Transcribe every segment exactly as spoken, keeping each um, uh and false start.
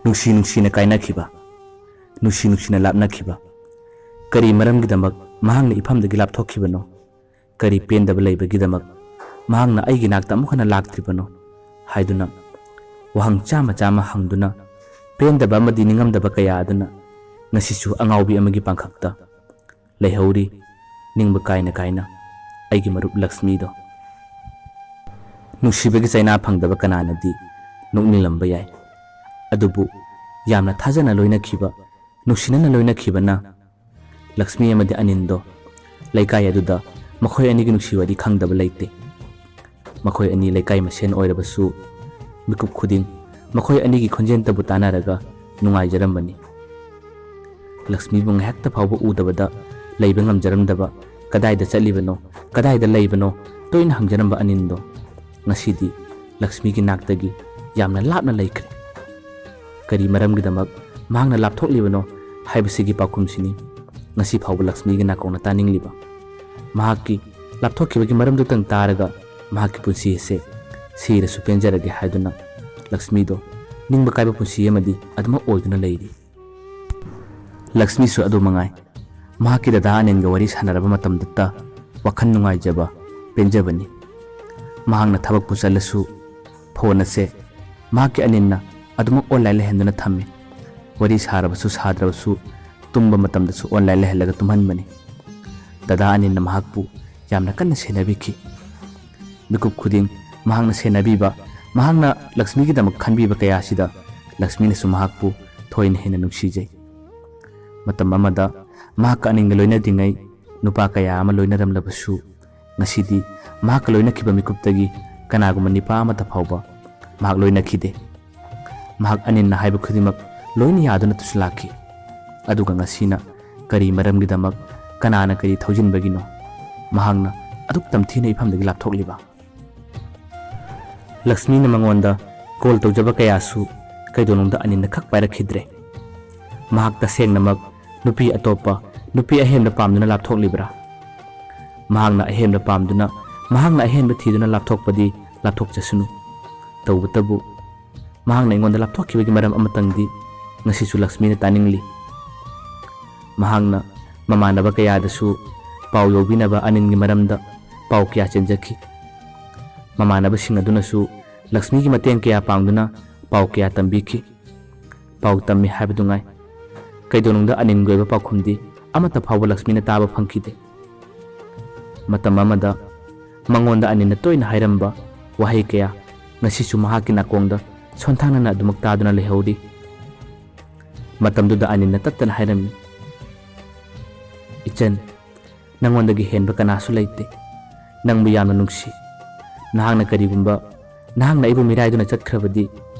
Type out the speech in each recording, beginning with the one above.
ꯅꯨꯡꯁꯤ ꯅꯨꯡꯁꯤꯅ ꯀꯥꯏꯅꯈꯤꯕ, ꯅꯨꯡꯁꯤ ꯅꯨꯡꯁꯤꯅ ꯂꯥꯞꯅꯈꯤꯕ, ꯀꯔꯤ ꯃꯔꯝꯒꯤꯗꯃꯛ ꯃꯍꯥꯛꯅ ꯏꯐꯝꯗꯒꯤ ꯂꯥꯞꯊꯣꯛꯈꯤꯕꯅꯣ? ꯀꯔꯤ ꯄꯦꯟꯗꯕ ꯂꯩꯕꯒꯤꯗꯃꯛ ꯃꯍꯥꯛꯅ ꯑꯩꯒꯤ ꯅꯥꯛꯇ ꯑꯃꯨꯛ ꯍꯟꯅ ꯂꯥꯛꯇ꯭ꯔꯤꯕꯅꯣ? ꯍꯥꯏꯗꯨꯅ ꯋꯥꯍꯪ ꯆꯥꯝꯃ ꯆꯥꯝꯃ ꯍꯪꯗꯨꯅ, ꯄꯦꯟꯗꯕ ꯑꯃꯗꯤ ꯅꯤꯡꯉꯝꯗꯕ ꯀꯌꯥ ꯑꯗꯨꯅ ꯉꯁꯤꯁꯨ ꯑꯉꯥꯎꯕꯤ ꯑꯃꯒꯤ ꯄꯥꯡꯈꯛꯇ ꯂꯩꯍꯧꯔꯤ, ꯅꯤꯡꯕ ꯀꯥꯏꯅ ꯀꯥꯏꯅ ꯑꯩꯒꯤ ꯃꯔꯨꯞ ꯂꯛꯁꯃꯤꯗꯣ꯫ ꯅꯨꯡꯁꯤꯕꯒꯤ ꯆꯩꯅꯥ ꯐꯪꯗꯕ ꯀꯅꯥꯅꯗꯤ ꯅꯣꯛꯅꯤꯡꯂꯝꯕ ꯌꯥꯏ, ꯑꯗꯨꯕꯨ ꯌꯥꯝꯅ ꯊꯥꯖꯅ ꯂꯣꯏꯅꯈꯤꯕ, ꯅꯨꯡꯁꯤꯅꯅ ꯂꯣꯏꯅꯈꯤꯕꯅ ꯂꯛꯁꯃꯤ ꯑꯃꯗꯤ ꯑꯅꯤꯟꯗꯣ ꯂꯩꯀꯥꯏ ꯑꯗꯨꯗ ꯃꯈꯣꯏ ꯑꯅꯤꯒꯤ ꯅꯨꯡꯁꯤ ꯋꯥꯔꯤ ꯈꯪꯗꯕ ꯂꯩꯇꯦ꯫ ꯃꯈꯣꯏ ꯑꯅꯤ ꯂꯩꯀꯥꯏ ꯃꯁꯦꯟ ꯑꯣꯏꯔꯕꯁꯨ, ꯃꯤꯀꯨꯞ ꯈꯨꯗꯤꯡ ꯃꯈꯣꯏ ꯑꯅꯤꯒꯤ ꯈꯣꯟꯖꯦꯜꯇꯕꯨ ꯇꯥꯟꯅꯔꯒ ꯅꯨꯡꯉꯥꯏꯖꯔꯝꯕꯅꯤ꯫ ꯂꯛꯁꯃꯤꯕꯨ ꯉꯥꯏꯍꯥꯛꯇ ꯐꯥꯎꯕ ꯎꯗꯕꯗ ꯂꯩꯕ ꯉꯝꯖꯔꯝꯗꯕ, ꯀꯗꯥꯏꯗ ꯆꯠꯂꯤꯕꯅꯣ, ꯀꯗꯥꯏꯗ ꯂꯩꯕꯅꯣ ꯇꯣꯏꯅ ꯍꯪꯖꯔꯝꯕ ꯑꯅꯤꯟꯗꯣ ꯉꯁꯤꯗꯤ ꯂꯛꯁꯃꯤꯒꯤ ꯅꯥꯛꯇꯒꯤ ꯌꯥꯝꯅ ꯂꯥꯞꯅ ꯂꯩꯈ꯭ꯔꯦ꯫ ꯀꯔꯤ ꯃꯔꯝꯒꯤꯗꯃꯛ ꯃꯍꯥꯛꯅ ꯂꯥꯞꯊꯣꯛꯂꯤꯕꯅꯣ ꯍꯥꯏꯕꯁꯤꯒꯤ ꯄꯥꯎꯈꯨꯝꯁꯤꯅꯤ ꯉꯁꯤ ꯐꯥꯎꯕ ꯂꯛꯁꯃꯤꯒꯤ ꯅꯥꯀꯣꯡꯅ ꯇꯥꯅꯤꯡꯂꯤꯕ꯫ ꯃꯍꯥꯛꯀꯤ ꯂꯥꯞꯊꯣꯛꯈꯤꯕꯒꯤ ꯃꯔꯝꯗꯨꯇꯪ ꯇꯥꯔꯒ ꯃꯍꯥꯛꯀꯤ ꯄꯨꯟꯁꯤ ꯑꯁꯦ ꯁꯤꯔꯁꯨ ꯄꯦꯟꯖꯔꯒꯦ ꯍꯥꯏꯗꯨꯅ ꯂꯛꯁꯃꯤꯗꯣ ꯅꯤꯡꯕ ꯀꯥꯏꯕ ꯄꯨꯟꯁꯤ ꯑꯃꯗꯤ ꯑꯗꯨꯃꯛ ꯑꯣꯏꯗꯨꯅ ꯂꯩꯔꯤ꯫ ꯂꯛꯁꯃꯤꯁꯨ ꯑꯗꯨ ꯃꯉꯥꯏ꯫ ꯃꯍꯥꯛꯀꯤ ꯗꯗꯥ ꯑꯅꯤꯜꯒ ꯋꯥꯔꯤ ꯁꯥꯟꯅꯔꯕ ꯃꯇꯝꯗꯇ ꯋꯥꯈꯜ ꯅꯨꯡꯉꯥꯏꯖꯕ, ꯄꯦꯟꯖꯕꯅꯤ꯫ ꯃꯍꯥꯛꯅ ꯊꯕꯛꯄꯨ ꯆꯠꯂꯁꯨ ꯐꯣꯟ ꯑꯁꯦ ꯃꯍꯥꯛꯀꯤ ꯑꯅꯤꯜꯅ ꯑꯗꯨꯃꯛ online ꯂꯩꯍꯟꯗꯨꯅ ꯊꯝꯃꯤ꯫ ꯋꯥꯔꯤ ꯁꯥꯔꯕꯁꯨ ꯁꯥꯗ꯭ꯔꯕꯁꯨ ꯇꯨꯝꯕ ꯃꯇꯝꯗꯁꯨ online ꯂꯩꯍꯜꯂꯒ ꯇꯨꯝꯍꯟꯕꯅꯤ꯫ ꯗꯗꯥ ꯑꯅꯤꯜꯅ ꯃꯍꯥꯛꯄꯨ ꯌꯥꯝꯅ ꯀꯟꯅ ꯁꯦꯟꯅꯕꯤꯈꯤ꯫ ꯃꯤꯀꯨꯞ ꯈꯨꯗꯤꯡ ꯃꯍꯥꯛꯅ ꯁꯦꯟꯅꯕꯤꯕ, ꯃꯍꯥꯛꯅ ꯂꯛꯁꯃꯤꯒꯤꯗꯃꯛ ꯈꯟꯕꯤꯕ ꯀꯌꯥ ꯑꯁꯤꯗ ꯂꯛꯁꯃꯤꯅꯁꯨ ꯃꯍꯥꯛꯄꯨ ꯊꯣꯏꯅ ꯍꯦꯟꯅ ꯅꯨꯡꯁꯤꯖꯩ꯫ ꯃꯇꯝ ꯑꯃꯗ ꯃꯍꯥꯛꯀ ꯑꯅꯤꯜꯒ ꯂꯣꯏꯅꯗ꯭ꯔꯤꯉꯩ ꯅꯨꯄꯥ ꯀꯌꯥ ꯑꯃ ꯂꯣꯏꯅꯔꯝꯂꯕꯁꯨ, ꯉꯁꯤꯗꯤ ꯃꯍꯥꯛꯀ ꯂꯣꯏꯅꯈꯤꯕ ꯃꯤꯀꯨꯞꯇꯒꯤ ꯀꯅꯥꯒꯨꯝꯕ ꯅꯤꯄꯥ ꯑꯃꯠꯇ ꯐꯥꯎꯕ ꯃꯍꯥꯛ ꯂꯣꯏꯅꯈꯤꯗꯦ꯫ ꯃꯍꯥꯛ ꯑꯅꯤꯜꯅ ꯍꯥꯏꯕ ꯈꯨꯗꯤꯡꯃꯛ ꯂꯣꯏꯅ ꯌꯥꯗꯨꯅꯇꯁꯨ ꯂꯥꯛꯈꯤ꯫ ꯑꯗꯨꯒ ꯉꯁꯤꯅ ꯀꯔꯤ ꯃꯔꯝꯒꯤꯗꯃꯛ, ꯀꯅꯥꯅ ꯀꯔꯤ ꯊꯧꯖꯤꯟꯕꯒꯤꯅꯣ ꯃꯍꯥꯛꯅ ꯑꯗꯨꯛ ꯇꯝꯊꯤꯅ ꯏꯐꯝꯗꯒꯤ ꯂꯥꯞꯊꯣꯛꯂꯤꯕ? ꯂꯛꯁꯃꯤꯅ ꯃꯉꯣꯟꯗ call ꯇꯧꯖꯕ ꯀꯌꯥꯁꯨ ꯀꯩꯗꯧꯅꯨꯡꯗ ꯑꯅꯤꯜꯅ ꯈꯛ ꯄꯥꯏꯔꯛꯈꯤꯗ꯭ꯔꯦ꯫ ꯃꯍꯥꯛ ꯇꯁꯦꯡꯅꯃꯛ ꯅꯨꯄꯤ ꯑꯇꯣꯞꯄ, ꯅꯨꯄꯤ ꯑꯍꯦꯟꯕ ꯄꯥꯝꯗꯨꯅ ꯂꯥꯞꯊꯣꯛꯂꯤꯕ꯭ꯔꯥ? ꯃꯍꯥꯛꯅ ꯑꯍꯦꯟꯕ ꯄꯥꯝꯗꯨꯅ, ꯃꯍꯥꯛꯅ ꯑꯍꯦꯟꯕ ꯊꯤꯗꯨꯅ ꯂꯥꯞꯊꯣꯛꯄꯗꯤ ꯂꯥꯞꯊꯣꯛꯆꯁꯅꯨ꯫ ꯇꯧꯕꯇꯕꯨ ꯃꯍꯥꯛꯅ ꯑꯩꯉꯣꯟꯗ ꯂꯥꯞꯊꯣꯛꯈꯤꯕꯒꯤ ꯃꯔꯝ ꯑꯃꯇꯪꯗꯤ ꯉꯁꯤꯁꯨ ꯂꯛꯁꯃꯤꯅ ꯇꯥꯅꯤꯡꯂꯤ꯫ ꯃꯍꯥꯛꯅ ꯃꯃꯥꯟꯅꯕ ꯀꯌꯥꯗꯁꯨ ꯄꯥꯎ ꯌꯧꯕꯤꯅꯕ ꯑꯅꯤꯜꯒꯤ ꯃꯔꯝꯗ ꯄꯥꯎ ꯀꯌꯥ ꯆꯦꯟꯖꯈꯤ꯫ ꯃꯃꯥꯟꯅꯕꯁꯤꯡ ꯑꯗꯨꯅꯁꯨ ꯂꯛꯁꯃꯤꯒꯤ ꯃꯇꯦꯡ ꯀꯌꯥ ꯄꯥꯡꯗꯨꯅ ꯄꯥꯎ ꯀꯌꯥ ꯇꯝꯕꯤꯈꯤ꯫ ꯄꯥꯎ ꯇꯝꯃꯤ ꯍꯥꯏꯕꯗꯨ ꯉꯥꯏ꯫ ꯀꯩꯗꯧꯅꯨꯡꯗ ꯑꯅꯤꯜꯒꯤ ꯑꯣꯏꯕ ꯄꯥꯎꯈꯨꯝꯗꯤ ꯑꯃꯠꯇ ꯐꯥꯎꯕ ꯂꯛꯁꯃꯤꯅ ꯇꯥꯕ ꯐꯪꯈꯤꯗꯦ꯫ ꯃꯇꯝ ꯑꯃꯗ ꯃꯉꯣꯟꯗ ꯑꯅꯤꯜꯅ ꯇꯣꯏꯅ ꯍꯥꯏꯔꯝꯕ ꯋꯥꯍꯩ ꯀꯌꯥ ꯉꯁꯤꯁꯨ ꯃꯍꯥꯛꯀꯤ ꯅꯥꯀꯣꯡꯗ ꯁꯣꯟꯊꯥꯡꯅꯅ ꯑꯗꯨꯃꯛ ꯇꯥꯗꯨꯅ ꯂꯩꯍꯧꯔꯤ꯫ ꯃꯇꯝꯗꯨꯗ ꯑꯅꯤꯜꯅ ꯇꯠꯇꯅ ꯍꯥꯏꯔꯝꯃꯤ, "ꯏꯆꯟ, ꯅꯪꯉꯣꯟꯗꯒꯤ ꯍꯦꯟꯕ ꯀꯅꯥꯁꯨ ꯂꯩꯇꯦ꯫ ꯅꯪꯕꯨ ꯌꯥꯝꯅ ꯅꯨꯡꯁꯤ꯫ ꯅꯍꯥꯛꯅ ꯀꯔꯤꯒꯨꯝꯕ, ꯅꯍꯥꯛꯅ ꯑꯩꯕꯨ ꯃꯤꯔꯥꯏꯗꯨꯅ ꯆꯠꯈ꯭ꯔꯕꯗꯤ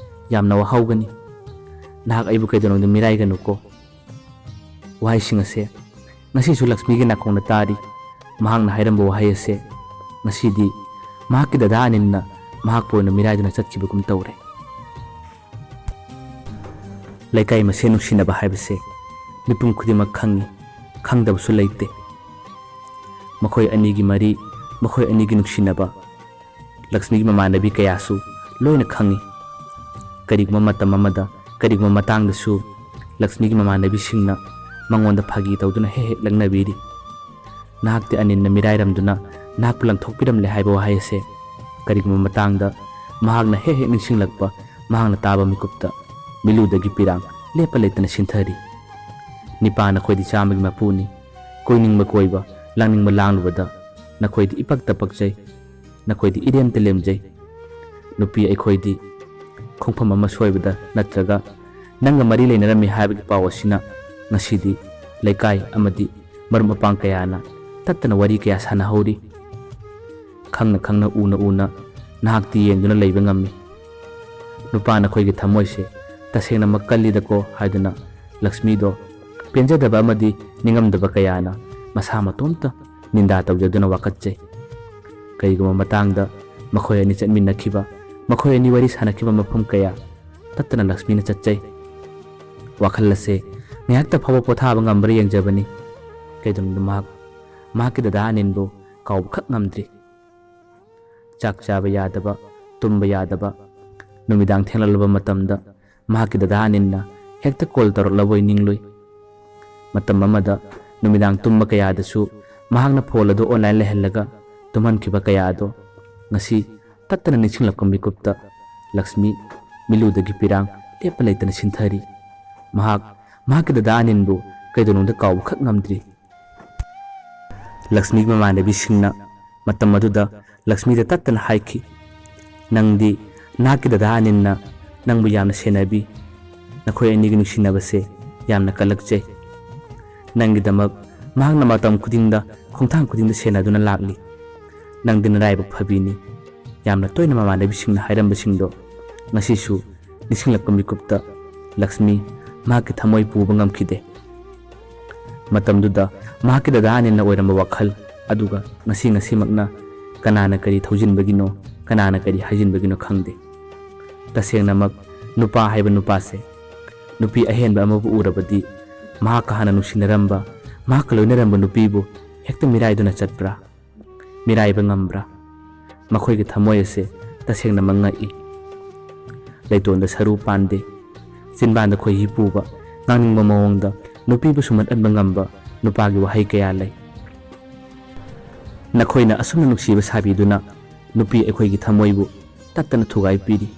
ꯌꯥꯝꯅ ꯋꯥꯍꯧꯒꯅꯤ꯫ ꯅꯍꯥꯛ ꯑꯩꯕꯨ ꯀꯩꯗꯧꯅꯨꯡꯗ ꯃꯤꯔꯥꯏꯒꯅꯨꯀꯣ"꯫ ꯋꯥꯍꯩꯁꯤꯡ ꯑꯁꯦ ꯉꯁꯤꯁꯨ ꯂꯛꯁꯃꯤꯒꯤ ꯅꯥꯀꯣꯡꯗ ꯇꯥꯔꯤ꯫ ꯃꯍꯥꯛꯅ ꯍꯥꯏꯔꯝꯕ ꯋꯥꯍꯩ ꯑꯁꯦ ꯉꯁꯤꯗꯤ ꯃꯍꯥꯛꯀꯤ ꯗꯗꯥ ꯑꯅꯤꯜꯅ ꯃꯍꯥꯛꯄꯨ ꯑꯣꯏꯅ ꯃꯤꯔꯥꯏꯗꯨꯅ ꯆꯠꯈꯤꯕꯒꯨꯝ ꯇꯧꯔꯦ꯫ ꯂꯩꯀꯥꯏ ꯃꯁꯦꯟ ꯅꯨꯡꯁꯤꯅꯕ ꯍꯥꯏꯕꯁꯦ ꯃꯤꯄꯨꯝ ꯈꯨꯗꯤꯡꯃꯛ ꯈꯪꯉꯤ, ꯈꯪꯗꯕꯁꯨ ꯂꯩꯇꯦ꯫ ꯃꯈꯣꯏ ꯑꯅꯤꯒꯤ ꯃꯔꯤ, ꯃꯈꯣꯏ ꯑꯅꯤꯒꯤ ꯅꯨꯡꯁꯤꯅꯕ ꯂꯛꯁꯃꯤꯒꯤ ꯃꯃꯥꯟꯅꯕꯤ ꯀꯌꯥꯁꯨ ꯂꯣꯏꯅ ꯈꯪꯉꯤ꯫ ꯀꯔꯤꯒꯨꯝꯕ ꯃꯇꯝ ꯑꯃꯗ, ꯀꯔꯤꯒꯨꯝꯕ ꯃꯇꯥꯡꯗꯁꯨ ꯂꯛꯁꯃꯤꯒꯤ ꯃꯃꯥꯟꯅꯕꯤꯁꯤꯡꯅ ꯃꯉꯣꯟꯗ ꯐꯥꯒꯤ ꯇꯧꯗꯨꯅ ꯍꯦꯛ ꯍꯦꯛ ꯂꯛꯅꯕꯤꯔꯤ꯫ "ꯅꯍꯥꯛꯇꯤ ꯑꯅꯤꯜꯅ ꯃꯤꯔꯥꯏꯔꯝꯗꯨꯅ ꯅꯍꯥꯛꯄꯨ ꯂꯪꯊꯣꯛꯄꯤꯔꯝꯂꯦ" ꯍꯥꯏꯕ ꯋꯥꯍꯩ ꯑꯁꯦ ꯀꯔꯤꯒꯨꯝꯕ ꯃꯇꯥꯡꯗ ꯃꯍꯥꯛꯅ ꯍꯦꯛ ꯍꯦꯛ ꯅꯤꯡꯁꯤꯡꯂꯛꯄ, ꯃꯍꯥꯛꯅ ꯇꯥꯕ ꯃꯤꯀꯨꯞꯇ ꯃꯤꯠꯂꯨꯗꯒꯤ ꯄꯤꯔꯥꯡ ꯂꯦꯞꯄ ꯂꯩꯇꯅ ꯁꯤꯟꯊꯔꯤ꯫ "ꯅꯤꯄꯥ ꯅꯈꯣꯏꯗꯤ ꯆꯥꯝꯃꯒꯤ ꯃꯄꯨꯅꯤ꯫ ꯀꯣꯏꯅꯤꯡꯕ ꯀꯣꯏꯕ, ꯂꯥꯡꯅꯤꯡꯕ ꯂꯥꯡꯂꯨꯕꯗ ꯅꯈꯣꯏꯗꯤ ꯏꯄꯛꯇ ꯄꯛꯆꯩ꯫ ꯅꯈꯣꯏꯗꯤ ꯏꯔꯦꯝꯇ ꯂꯦꯝꯖꯩ꯫ ꯅꯨꯄꯤ ꯑꯩꯈꯣꯏꯗꯤ ꯈꯣꯡꯐꯝ ꯑꯃ ꯁꯣꯏꯕꯗ ꯅꯠꯇ꯭ꯔꯒ ꯅꯪꯒ ꯃꯔꯤ ꯂꯩꯅꯔꯝꯃꯤ ꯍꯥꯏꯕꯒꯤ ꯄꯥꯎ ꯑꯁꯤꯅ ꯉꯁꯤꯗꯤ ꯂꯩꯀꯥꯏ ꯑꯃꯗꯤ ꯃꯔꯨꯞ ꯃꯄꯥꯡ ꯀꯌꯥꯅ ꯇꯠꯇꯅ ꯋꯥꯔꯤ ꯀꯌꯥ ꯁꯥꯟꯅꯍꯧꯔꯤ꯫ ꯈꯪꯅ ꯈꯪꯅ, ꯎꯅ ꯎꯅ ꯅꯍꯥꯛꯇꯤ ꯌꯦꯡꯗꯨꯅ ꯂꯩꯕ ꯉꯝꯃꯤ꯫ ꯅꯨꯄꯥ ꯅꯈꯣꯏꯒꯤ ꯊꯃꯣꯏꯁꯦ ꯇꯁꯦꯡꯅꯃꯛ ꯀꯜꯂꯤꯗꯀꯣ" ꯍꯥꯏꯗꯨꯅ ꯂꯛꯁꯃꯤꯗꯣ ꯄꯦꯟꯖꯗꯕ ꯑꯃꯗꯤ ꯅꯤꯡꯉꯝꯗꯕ ꯀꯌꯥꯅ ꯃꯁꯥ ꯃꯇꯣꯝꯇ ꯅꯤꯟꯗꯥ ꯇꯧꯖꯗꯨꯅ ꯋꯥꯀꯠꯆꯩ꯫ ꯀꯔꯤꯒꯨꯝꯕ ꯃꯇꯥꯡꯗ ꯃꯈꯣꯏ ꯑꯅꯤ ꯆꯠꯃꯤꯟꯅꯈꯤꯕ, ꯃꯈꯣꯏ ꯑꯅꯤ ꯋꯥꯔꯤ ꯁꯥꯟꯅꯈꯤꯕ ꯃꯐꯝ ꯀꯌꯥ ꯇꯠꯇꯅ ꯂꯛꯁꯃꯤꯅ ꯆꯠꯆꯩ꯫ ꯋꯥꯈꯜ ꯑꯁꯦ ꯉꯥꯏꯍꯥꯛꯇ ꯐꯥꯎꯕ ꯄꯣꯊꯥꯕ ꯉꯝꯕ꯭ꯔꯥ ꯌꯦꯡꯖꯕꯅꯤ꯫ ꯀꯩꯗꯧꯅꯨꯡꯗ ꯃꯍꯥꯛ ꯃꯍꯥꯛꯀꯤ ꯗꯗꯥ ꯑꯅꯤꯜꯕꯨ ꯀꯥꯎꯕꯈꯛ ꯉꯝꯗ꯭ꯔꯤ꯫ ꯆꯥꯛ ꯆꯥꯕ ꯌꯥꯗꯕ, ꯇꯨꯝꯕ ꯌꯥꯗꯕ, ꯅꯨꯃꯤꯗꯥꯡ ꯊꯦꯡꯂꯛꯂꯕ ꯃꯇꯝꯗ ꯃꯍꯥꯛꯀꯤ ꯗꯗꯥ ꯑꯅꯤꯜꯅ ꯍꯦꯛꯇ ꯀꯣꯜ ꯇꯧꯔꯛꯂꯕꯣꯏ ꯅꯤꯡꯂꯨꯏ꯫ ꯃꯇꯝ ꯑꯃꯗ ꯅꯨꯃꯤꯗꯥꯡ ꯇꯨꯝꯕ ꯀꯌꯥꯗꯁꯨ ꯃꯍꯥꯛꯅ ꯐꯣꯟ ꯑꯗꯨ ꯑꯣꯟꯂꯥꯏꯟ ꯂꯩꯍꯜꯂꯒ ꯇꯨꯝꯍꯟꯈꯤꯕ ꯀꯌꯥ ꯑꯗꯣ ꯉꯁꯤ ꯇꯠꯇꯅ ꯅꯤꯡꯁꯤꯡꯂꯛꯄ ꯃꯤꯀꯨꯞꯇ ꯂꯛꯁꯃꯤ ꯃꯤꯠꯂꯨꯗꯒꯤ ꯄꯤꯔꯥꯡ ꯂꯦꯞꯄ ꯂꯩꯇꯅ ꯁꯤꯟꯊꯔꯤ꯫ ꯃꯍꯥꯛ ꯃꯍꯥꯛꯀꯤ ꯗꯗꯥ ꯑꯅꯤꯜꯕꯨ ꯀꯩꯗꯧꯅꯨꯡꯗ ꯀꯥꯎꯕꯈꯛ ꯉꯝꯗ꯭ꯔꯤ꯫ ꯂꯛꯁꯃꯤꯒꯤ ꯃꯃꯥꯟꯅꯕꯤꯁꯤꯡꯅ ꯃꯇꯝ ꯑꯗꯨꯗ ꯂꯛꯁꯃꯤꯗ ꯇꯠꯇꯅ ꯍꯥꯏꯈꯤ, "ꯅꯪꯗꯤ ꯅꯍꯥꯛꯀꯤ ꯗꯗꯥ ꯑꯅꯤꯜꯅ ꯅꯪꯕꯨ ꯌꯥꯝꯅ ꯁꯦꯟꯅꯕꯤ꯫ ꯅꯈꯣꯏ ꯑꯅꯤꯒꯤ ꯅꯨꯡꯁꯤꯅꯕꯁꯦ ꯌꯥꯝꯅ ꯀꯜꯂꯛꯆꯩ꯫ ꯅꯪꯒꯤꯗꯃꯛ ꯃꯍꯥꯛꯅ ꯃꯇꯝ ꯈꯨꯗꯤꯡꯗ, ꯈꯣꯡꯊꯥꯡ ꯈꯨꯗꯤꯡꯗ ꯁꯦꯟꯅꯗꯨꯅ ꯂꯥꯛꯂꯤ꯫ ꯅꯪꯗꯤ ꯅꯔꯥꯏꯕꯛ ꯐꯕꯤꯅꯤ꯫" ꯌꯥꯝꯅ ꯇꯣꯏꯅ ꯃꯃꯥꯟꯅꯕꯤꯁꯤꯡꯅ ꯍꯥꯏꯔꯝꯕꯁꯤꯡꯗꯣ ꯉꯁꯤꯁꯨ ꯅꯤꯡꯁꯤꯡꯂꯛꯄ ꯃꯤꯀꯨꯞꯇ ꯂꯛꯁꯃꯤ ꯃꯍꯥꯛꯀꯤ ꯊꯃꯣꯏ ꯄꯨꯕ ꯉꯝꯈꯤꯗꯦ꯫ ꯃꯇꯝꯗꯨꯗ ꯃꯍꯥꯛꯀꯤ ꯗꯗꯥ ꯑꯅꯤꯜꯅ ꯑꯣꯏꯔꯝꯕ ꯋꯥꯈꯜ ꯑꯗꯨꯒ ꯉꯁꯤ ꯉꯁꯤꯃꯛꯅ ꯀꯅꯥꯅ ꯀꯔꯤ ꯊꯧꯖꯤꯟꯕꯒꯤꯅꯣ, ꯀꯅꯥꯅ ꯀꯔꯤ ꯍꯥꯏꯖꯤꯟꯕꯒꯤꯅꯣ ꯈꯪꯗꯦ꯫ ꯇꯁꯦꯡꯅꯃꯛ ꯅꯨꯄꯥ ꯍꯥꯏꯕ ꯅꯨꯄꯥꯁꯦ ꯅꯨꯄꯤ ꯑꯍꯦꯟꯕ ꯑꯃꯕꯨ ꯎꯔꯕꯗꯤ ꯃꯍꯥꯛꯀ ꯍꯥꯟꯅ ꯅꯨꯡꯁꯤꯅꯔꯝꯕ, ꯃꯍꯥꯛꯀ ꯂꯣꯏꯅꯔꯝꯕ ꯅꯨꯄꯤꯕꯨ ꯍꯦꯛꯇ ꯃꯤꯔꯥꯏꯗꯨꯅ ꯆꯠꯄ꯭ꯔꯥ? ꯃꯤꯔꯥꯏꯕ ꯉꯝꯕ꯭ꯔꯥ? ꯃꯈꯣꯏꯒꯤ ꯊꯃꯣꯏ ꯑꯁꯦ ꯇꯁꯦꯡꯅꯃꯛ ꯉꯛꯏ꯫ ꯂꯩꯇꯣꯟꯗ ꯁꯔꯨ ꯄꯥꯟꯗꯦ, ꯆꯤꯟꯕꯥꯟꯗ ꯈꯣꯏꯍꯤ ꯄꯨꯕ, ꯉꯥꯡꯅꯤꯡꯕ ꯃꯑꯣꯡꯗ ꯅꯨꯄꯤꯕꯨ ꯁꯨꯝꯍꯠꯍꯟꯕ ꯉꯝꯕ ꯅꯨꯄꯥꯒꯤ ꯋꯥꯍꯩ ꯀꯌꯥ ꯂꯩ꯫ ꯅꯈꯣꯏꯅ ꯑꯁꯨꯝꯅ ꯅꯨꯡꯁꯤꯕ ꯁꯥꯕꯤꯗꯨꯅ ꯅꯨꯄꯤ ꯑꯩꯈꯣꯏꯒꯤ ꯊꯃꯣꯏꯕꯨ ꯇꯠꯇꯅ ꯊꯨꯒꯥꯏ ꯄꯤꯔꯤ꯫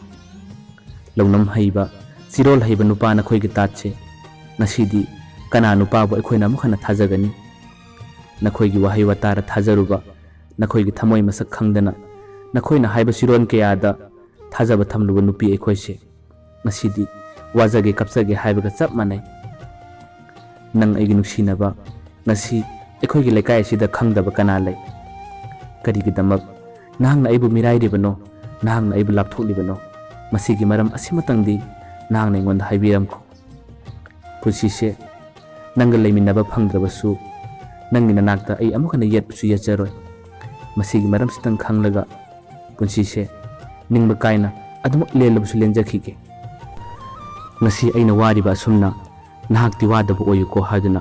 ꯂꯧꯅꯝ ꯍꯩꯕ, ꯆꯤꯔꯣꯜ ꯍꯩꯕ ꯅꯨꯄꯥ ꯅꯈꯣꯏꯒꯤ ꯇꯥꯠꯁꯦ ꯉꯁꯤꯗꯤ ꯀꯅꯥ ꯅꯨꯄꯥꯕꯨ ꯑꯩꯈꯣꯏꯅ ꯑꯃꯨꯛ ꯍꯟꯅ ꯊꯥꯖꯒꯅꯤ? ꯅꯈꯣꯏꯒꯤ ꯋꯥꯍꯩ ꯋꯥꯇꯥꯗ ꯊꯥꯖꯔꯨꯕ, ꯅꯈꯣꯏꯒꯤ ꯊꯃꯣꯏ ꯃꯁꯛ ꯈꯪꯗꯅ ꯅꯈꯣꯏꯅ ꯍꯥꯏꯕ ꯆꯤꯔꯣꯜ ꯀꯌꯥꯗ ꯊꯥꯖꯕ ꯊꯝꯂꯨꯕ ꯅꯨꯄꯤ ꯑꯩꯈꯣꯏꯁꯦ ꯉꯁꯤꯗꯤ ꯋꯥꯖꯒꯦ ꯀꯞꯆꯒꯦ ꯍꯥꯏꯕꯒ ꯆꯞ ꯃꯥꯟꯅꯩ꯫ ꯅꯪ ꯑꯩꯒꯤ ꯅꯨꯡꯁꯤꯅꯕ, ꯉꯁꯤ ꯑꯩꯈꯣꯏꯒꯤ ꯂꯩꯀꯥꯏ ꯑꯁꯤꯗ ꯈꯪꯗꯕ ꯀꯅꯥ ꯂꯩ? ꯀꯔꯤꯒꯤꯗꯃꯛ ꯅꯍꯥꯛꯅ ꯑꯩꯕꯨ ꯃꯤꯔꯥꯏꯔꯤꯕꯅꯣ? ꯅꯍꯥꯛꯅ ꯑꯩꯕꯨ ꯂꯥꯞꯊꯣꯛꯂꯤꯕꯅꯣ? ꯃꯁꯤꯒꯤ ꯃꯔꯝ ꯑꯁꯤꯃꯇꯪꯗꯤ ꯅꯍꯥꯛꯅ ꯑꯩꯉꯣꯟꯗ ꯍꯥꯏꯕꯤꯔꯝꯈꯣ꯫ ꯄꯨꯟꯁꯤꯁꯦ ꯅꯪꯒ ꯂꯩꯃꯤꯟꯅꯕ ꯐꯪꯗ꯭ꯔꯕꯁꯨ, ꯅꯪꯒꯤ ꯅꯅꯥꯛꯇ ꯑꯩ ꯑꯃꯨꯛ ꯍꯟꯅ ꯌꯦꯠꯄꯁꯨ ꯌꯦꯠꯆꯔꯣꯏ꯫ ꯃꯁꯤꯒꯤ ꯃꯔꯝꯁꯤꯇꯪ ꯈꯪꯂꯒ ꯄꯨꯟꯁꯤꯁꯦ ꯅꯤꯡꯕ ꯀꯥꯏꯅ ꯑꯗꯨꯃꯛ ꯂꯦꯜꯂꯕꯁꯨ ꯂꯦꯟꯖꯈꯤꯒꯦ꯫ ꯉꯁꯤ ꯑꯩꯅ ꯋꯥꯔꯤꯕ ꯑꯁꯨꯝꯅ ꯅꯍꯥꯛꯇꯤ ꯋꯥꯗꯕ ꯑꯣꯏꯌꯨꯀꯣ ꯍꯥꯏꯗꯨꯅ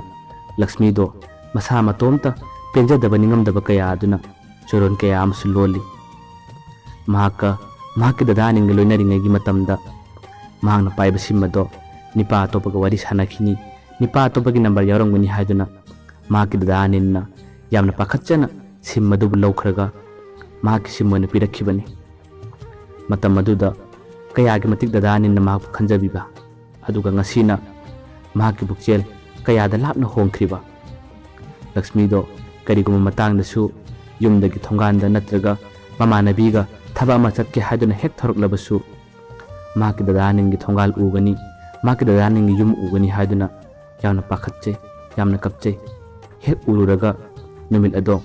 ꯂꯛꯁꯃꯤꯗꯣ ꯃꯁꯥ ꯃꯇꯣꯝꯇ ꯄꯦꯟꯖꯗꯕ ꯅꯤꯡꯉꯝꯗꯕ ꯀꯌꯥ ꯑꯗꯨꯅ ꯆꯨꯔꯣꯟ ꯀꯌꯥ ꯑꯃꯁꯨ ꯂꯣꯜꯂꯤ꯫ ꯃꯍꯥꯛꯀ ꯃꯍꯥꯛꯀꯤ ꯗꯗꯥ ꯑꯅꯤꯜꯒ ꯂꯣꯏꯅꯔꯤꯉꯩꯒꯤ ꯃꯇꯝꯗ ꯃꯍꯥꯛꯅ ꯄꯥꯏꯕ ꯁꯤꯝ ꯑꯗꯣ ꯅꯤꯄꯥ ꯑꯇꯣꯞꯄꯒ ꯋꯥꯔꯤ ꯁꯥꯟꯅꯈꯤꯅꯤ, ꯅꯤꯄꯥ ꯑꯇꯣꯞꯄꯒꯤ ꯅꯝꯕꯔ ꯌꯥꯎꯔꯝꯒꯅꯤ ꯍꯥꯏꯗꯨꯅ ꯃꯍꯥꯛꯀꯤ ꯗꯗꯥ ꯑꯅꯤꯜꯅ ꯌꯥꯝꯅ ꯄꯥꯈꯠꯆꯅ ꯁꯤꯝ ꯑꯗꯨꯕꯨ ꯂꯧꯈ꯭ꯔꯒ ꯃꯍꯥꯛꯀꯤ ꯁꯤꯝ ꯑꯣꯏꯅ ꯄꯤꯔꯛꯈꯤꯕꯅꯤ꯫ ꯃꯇꯝ ꯑꯗꯨꯗ ꯀꯌꯥꯒꯤ ꯃꯇꯤꯛ ꯗꯗꯥ ꯑꯅꯤꯜꯅ ꯃꯍꯥꯛꯄꯨ ꯈꯟꯖꯕꯤꯕ, ꯑꯗꯨꯒ ꯉꯁꯤꯅ ꯃꯍꯥꯛꯀꯤ ꯄꯨꯛꯆꯦꯜ ꯀꯌꯥꯗ ꯂꯥꯞꯅ ꯍꯣꯡꯈ꯭ꯔꯤꯕ꯫ ꯂꯛꯁꯃꯤꯗꯣ ꯀꯔꯤꯒꯨꯝꯕ ꯃꯇꯥꯡꯗꯁꯨ ꯌꯨꯝꯗꯒꯤ ꯊꯣꯡꯒꯥꯟꯗ ꯅꯠꯇ꯭ꯔꯒ ꯃꯃꯥꯟꯅꯕꯤꯒ ꯊꯕꯛ ꯑꯃ ꯆꯠꯀꯦ ꯍꯥꯏꯗꯨꯅ ꯍꯦꯛ ꯊꯣꯔꯛꯂꯕꯁꯨ ꯃꯍꯥꯛꯀꯤ ꯗꯗꯥ ꯑꯅꯤꯜꯒꯤ ꯊꯣꯡꯒꯥꯜ ꯎꯒꯅꯤ, ꯃꯍꯥꯛꯀꯤ ꯗꯗꯥ ꯑꯅꯤꯜꯒꯤ ꯌꯨꯝ ꯎꯒꯅꯤ ꯍꯥꯏꯗꯨꯅ ꯌꯥꯝꯅ ꯄꯥꯈꯠꯆꯩ, ꯌꯥꯝꯅ ꯀꯞꯆꯩ꯫ ꯍꯦꯛ ꯎꯔꯨꯔꯒ ꯅꯨꯃꯤꯠ ꯑꯗꯣ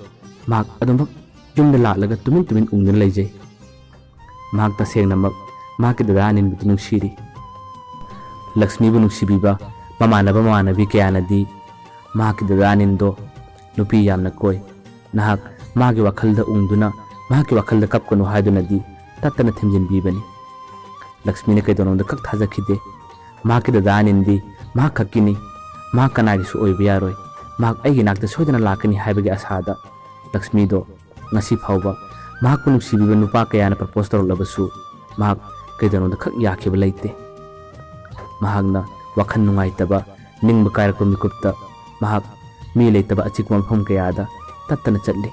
ꯃꯍꯥꯛ ꯑꯗꯨꯃꯛ ꯌꯨꯝꯗ ꯂꯥꯛꯂꯒ ꯇꯨꯃꯤꯟ ꯇꯨꯃꯤꯟ ꯎꯪꯗꯨꯅ ꯂꯩꯖꯩ꯫ ꯃꯍꯥꯛ ꯇꯁꯦꯡꯅꯃꯛ ꯃꯍꯥꯛꯀꯤ ꯗꯗꯥ ꯑꯅꯤꯜꯕꯨꯗꯤ ꯅꯨꯡꯁꯤꯔꯤ꯫ ꯂꯛꯁꯃꯤꯕꯨ ꯅꯨꯡꯁꯤꯕꯤꯕ ꯃꯃꯥꯟꯅꯕ ꯃꯃꯥꯟꯅꯕꯤ ꯀꯌꯥꯅꯗꯤ ꯃꯍꯥꯛꯀꯤ ꯗꯗꯥ ꯑꯅꯤꯜꯗꯣ ꯅꯨꯄꯤ ꯌꯥꯝꯅ ꯀꯣꯏ, ꯅꯍꯥꯛ ꯃꯥꯒꯤ ꯋꯥꯈꯜꯗ ꯎꯪꯗꯨꯅ ꯃꯍꯥꯛꯀꯤ ꯋꯥꯈꯜꯗ ꯀꯞꯀꯅꯨ ꯍꯥꯏꯗꯨꯅꯗꯤ ꯇꯠꯇꯅ ꯊꯦꯝꯖꯤꯟꯕꯤꯕꯅꯤ꯫ ꯂꯛꯁꯃꯤꯅ ꯀꯩꯗꯧꯅꯨꯡꯗ ꯈꯛ ꯊꯥꯖꯈꯤꯗꯦ꯫ ꯃꯍꯥꯛꯀꯤ ꯗꯗꯥ ꯑꯅꯤꯜꯗꯤ ꯃꯍꯥꯛ ꯈꯛꯀꯤꯅꯤ, ꯃꯍꯥꯛ ꯀꯅꯥꯒꯤꯁꯨ ꯑꯣꯏꯕ ꯌꯥꯔꯣꯏ, ꯃꯍꯥꯛ ꯑꯩꯒꯤ ꯅꯥꯛꯇ ꯁꯣꯏꯗꯅ ꯂꯥꯛꯀꯅꯤ ꯍꯥꯏꯕꯒꯤ ꯑꯁꯥꯗ ꯂꯛꯁꯃꯤꯗꯣ ꯉꯁꯤ ꯐꯥꯎꯕ ꯃꯍꯥꯛꯄꯨ ꯅꯨꯡꯁꯤꯕꯤꯕ ꯅꯨꯄꯥ ꯀꯌꯥꯅ ꯄ꯭ꯔꯄꯣꯁ ꯇꯧꯔꯛꯂꯕꯁꯨ ꯃꯍꯥꯛ ꯀꯩꯗꯧꯅꯨꯡꯗ ꯈꯛ ꯌꯥꯈꯤꯕ ꯂꯩꯇꯦ꯫ ꯃꯍꯥꯛꯅ ꯋꯥꯈꯜ ꯅꯨꯡꯉꯥꯏꯇꯕ, ꯅꯤꯡꯕ ꯀꯥꯏꯔꯛꯄ ꯃꯤꯀꯨꯞꯇ ꯃꯍꯥꯛ ꯃꯤ ꯂꯩꯇꯕ ꯑꯆꯤꯛꯄ ꯃꯐꯝ ꯀꯌꯥꯗ ꯇꯠꯇꯅ ꯆꯠꯂꯤ꯫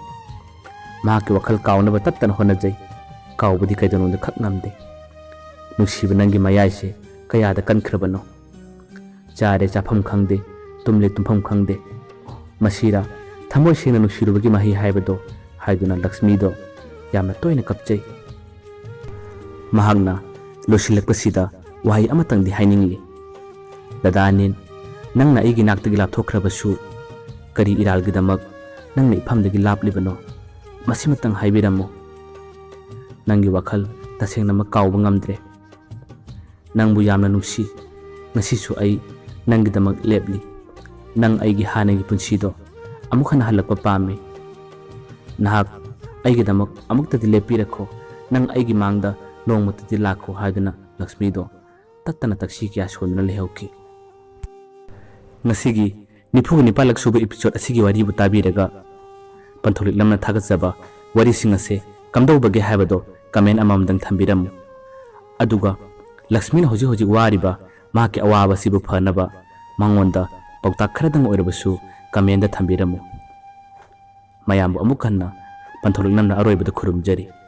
ꯃꯍꯥꯛꯀꯤ ꯋꯥꯈꯜ ꯀꯥꯎꯅꯕ ꯇꯠꯇꯅ ꯍꯣꯠꯅꯖꯩ, ꯀꯥꯎꯕꯗꯤ ꯀꯩꯗꯧꯅꯨꯡꯗ ꯈꯛ ꯉꯝꯗꯦ꯫ ꯅꯨꯡꯁꯤꯕ ꯅꯪꯒꯤ ꯃꯌꯥꯏꯁꯦ ꯀꯌꯥꯗ ꯀꯟꯈ꯭ꯔꯕꯅꯣ? ꯆꯥꯔꯦ ꯆꯥꯐꯝ ꯈꯪꯗꯦ, ꯇꯨꯝꯂꯦ ꯇꯨꯝꯐꯝ ꯈꯪꯗꯦ꯫ ꯃꯁꯤꯔꯥ ꯊꯃꯣꯏ ꯁꯦꯡꯅ ꯅꯨꯡꯁꯤꯔꯨꯕꯒꯤ ꯃꯍꯩ ꯍꯥꯏꯕꯗꯣ ꯍꯥꯏꯗꯨꯅ ꯂꯛꯁꯃꯤꯗꯣ ꯌꯥꯝꯅ ꯇꯣꯏꯅ ꯀꯞꯆꯩ꯫ ꯃꯍꯥꯛꯅ ꯂꯣꯏꯁꯤꯜꯂꯛꯄꯁꯤꯗ ꯋꯥꯍꯩ ꯑꯃꯇꯪꯗꯤ ꯍꯥꯏꯅꯤꯡꯂꯤ, "ꯗꯗꯥ ꯑꯅꯤꯜ, ꯅꯪꯅ ꯑꯩꯒꯤ ꯅꯥꯛꯇꯒꯤ ꯂꯥꯞꯊꯣꯛꯈ꯭ꯔꯕꯁꯨ ꯀꯔꯤ ꯏꯔꯥꯜꯒꯤꯗꯃꯛ ꯅꯪꯅ ꯏꯐꯝꯗꯒꯤ ꯂꯥꯞꯂꯤꯕꯅꯣ? ꯃꯁꯤꯃꯇꯪ ꯍꯥꯏꯕꯤꯔꯝꯃꯨ꯫ ꯅꯪꯒꯤ ꯋꯥꯈꯜ ꯇꯁꯦꯡꯅꯃꯛ ꯀꯥꯎꯕ ꯉꯝꯗ꯭ꯔꯦ꯫ ꯅꯪꯕꯨ ꯌꯥꯝꯅ ꯅꯨꯡꯁꯤ꯫ ꯉꯁꯤꯁꯨ ꯑꯩ ꯅꯪꯒꯤꯗꯃꯛ ꯂꯦꯞꯂꯤ꯫ ꯅꯪ ꯑꯩꯒꯤ ꯍꯥꯟꯅꯒꯤ ꯄꯨꯟꯁꯤꯗꯣ ꯑꯃꯨꯛ ꯍꯟꯅ ꯍꯜꯂꯛꯄ ꯄꯥꯝꯃꯤ꯫ ꯅꯍꯥꯛ ꯑꯩꯒꯤꯗꯃꯛ ꯑꯃꯨꯛꯇꯗꯤ ꯂꯦꯞꯄꯤꯔꯈꯣ꯫ ꯅꯪ ꯑꯩꯒꯤ ꯃꯥꯡꯗ ꯅꯣꯡꯃꯇꯗꯤ ꯂꯥꯛꯈꯣ" ꯍꯥꯏꯗꯨꯅ ꯂꯛꯁꯃꯤꯗꯣ ꯇꯠꯇꯅ ꯇꯛꯁꯤ ꯀꯌꯥ ꯁꯣꯟꯗꯨꯅ ꯂꯩꯍꯧꯈꯤ꯫ ꯉꯁꯤꯒꯤ ꯅꯤꯐꯨꯒ ꯅꯤꯄꯥꯜꯂꯛ ꯁꯨꯕ episode ꯑꯁꯤꯒꯤ ꯋꯥꯔꯤꯕꯨ ꯇꯥꯕꯤꯔꯒ ꯄꯟꯊꯧ ꯂꯤꯛꯂꯝꯅ ꯊꯥꯒꯠꯆꯕ ꯋꯥꯔꯤꯁꯤꯡ ꯑꯁꯦ ꯀꯝꯗꯧꯕꯒꯦ ꯍꯥꯏꯕꯗꯣ comment ꯑꯃꯃꯝꯗꯪ ꯊꯝꯕꯤꯔꯝꯃꯨ꯫ ꯑꯗꯨꯒ ꯂꯛꯁꯃꯤꯅ ꯍꯧꯖꯤꯛ ꯍꯧꯖꯤꯛ ꯋꯥꯔꯤꯕ ꯃꯍꯥꯛꯀꯤ ꯑꯋꯥꯕꯁꯤꯕꯨ ꯐꯅꯕ ꯃꯉꯣꯟꯗ ꯄꯥꯎꯇꯥꯛ ꯈꯔꯗꯪ ꯑꯣꯏꯔꯕꯁꯨ commentꯗ ꯊꯝꯕꯤꯔꯝꯃꯨ꯫ ꯃꯌꯥꯝꯕꯨ ꯑꯃꯨꯛ ꯍꯟꯅ ꯄꯟꯊꯧ ꯂꯤꯛꯅꯝꯅ ꯑꯔꯣꯏꯕꯗ ꯈꯨꯔꯨꯝꯖꯔꯤ꯫